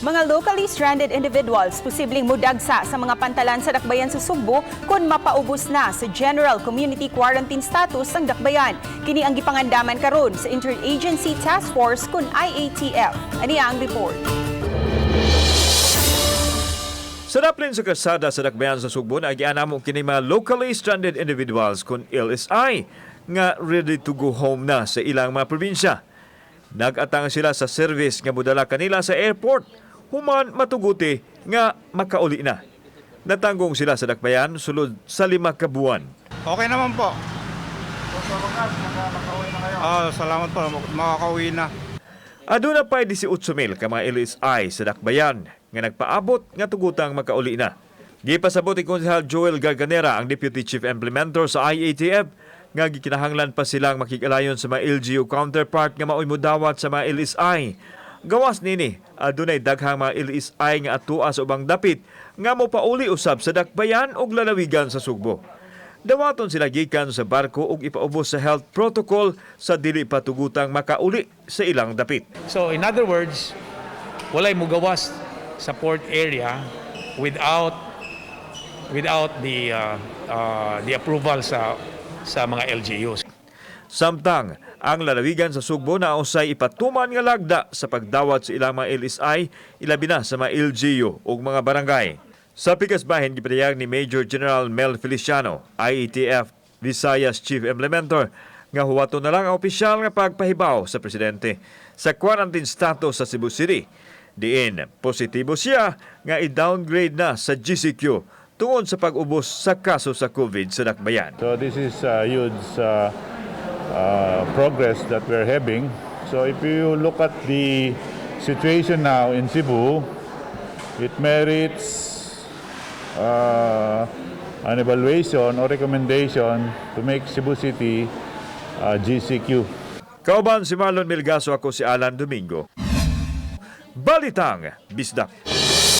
Mga locally stranded individuals posibleng mudagsa sa mga pantalan sa Dakbayan sa Sugbo kung mapaubos na sa General Community Quarantine status ang Dakbayan. Kini ang gipangandaman karon sa Interagency Task Force kun IATF. Ani ang report. Sa daplin sa kasada sa Dakbayan sa Sugbo, naagian namo kini mga locally stranded individuals kun LSI nga ready to go home na sa ilang mga probinsya. Nag-atang sila sa service nga modala kanila sa airport human matuguti nga makauli na. Natanggong sila sa Dakbayan sulod sa 5 ka buwan. Okay naman po. Ah, salamat po. Makakauwi na. Aduna pa 18 mil ka mga LSI sa Dakbayan nga nagpaabot nga tugutang makauli na. Gipasabot ni Konsehal Joel Garganera, ang Deputy Chief Implementer sa IATF, nga gikinahanglan pa silang makig-alayon sa mga LGU counterpart nga maoy mudawat sa mga LSI. Gawas nini, adunay daghang mga LSI nga atua sa ubang dapit nga mopauli usab sa Dakbayan ug lalawigan sa Sugbo. Dawaton sila gikan sa barko ug ipaubos sa health protocol sa dili patugutang makauli sa ilang dapit. So in other words, walay mugawas sa port area without without the approval sa mga LGUs. Samtang, ang lalawigan sa Sugbo na usay ipatuman nga lagda sa pagdawat sa ilang mga LSI, ilabi na sa mga LGU ug mga barangay. Sa pikas bahin, gipadayag ni Major General Mel Feliciano, IATF Visayas Chief Implementer, nga huwato na lang ang opisyal nga pagpahibaw sa presidente sa quarantine status sa Cebu City. Diin, positibo siya nga i-downgrade na sa GCQ tungod sa pag-ubos sa kaso sa COVID sa Dakbayan. So this is a huge progress that we're having. So if you look at the situation now in Cebu, it merits an evaluation or recommendation to make Cebu City GCQ. Kauban si Marlon Milgaso, ako si Alan Domingo. Balitang Bisdak.